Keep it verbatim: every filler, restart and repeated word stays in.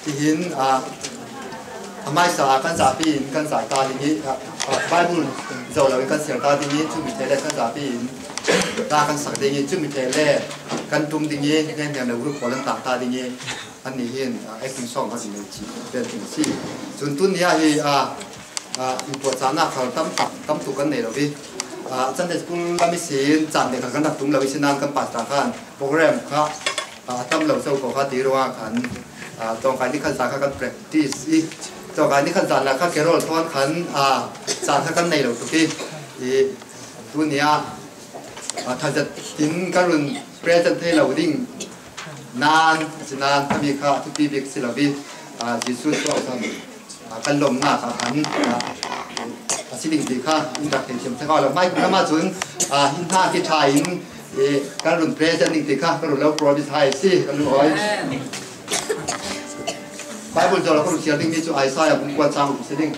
Hin, a, a hmaisa kan zahpi in kan zai ta ding hi, a, a, Bible zo lo in kan siar ta ding hi, cumi thei le kan zahpi in ta kan sak ding hi, cumi thei le kan tum ding hi, hnem hnem lo group pawl an tang ta ding hi, anni hin, a, acting song kan nei ci pen ting si. Cun tun ni ah hi, a, a, in puat cahnak khal tam tak, tam tuk kan nei lo hi. A, Sunday school lam ihsin caan le khal kan rak tum lo ihsin nan kan pastor khan program kha, a, a tam lo zo ko kha ti ruangah khan, a, tlawngkai ni khat zan kha kan practice i, tlawngkai ni khat zan la kha carol thawn khan, a, caan kha kan nei lo tuk i, i, tuni ah, a, thazet in ka run present thei lo ding nan, si nan kami kha thupi bik si lo i, a, Jesuh tuah khan, a, kan lawmhnak ah khan, a, a si ding ti kha in rak thei thiam thei lo. Hmai kum lamah cun, a, hin hna ki ṭha in, e, kan run present ding ti kha kan run lo promise hai si kan lungawi. Bible zo lo kan run siar dingmi cu Isaiah bung kua cang ruk si ding.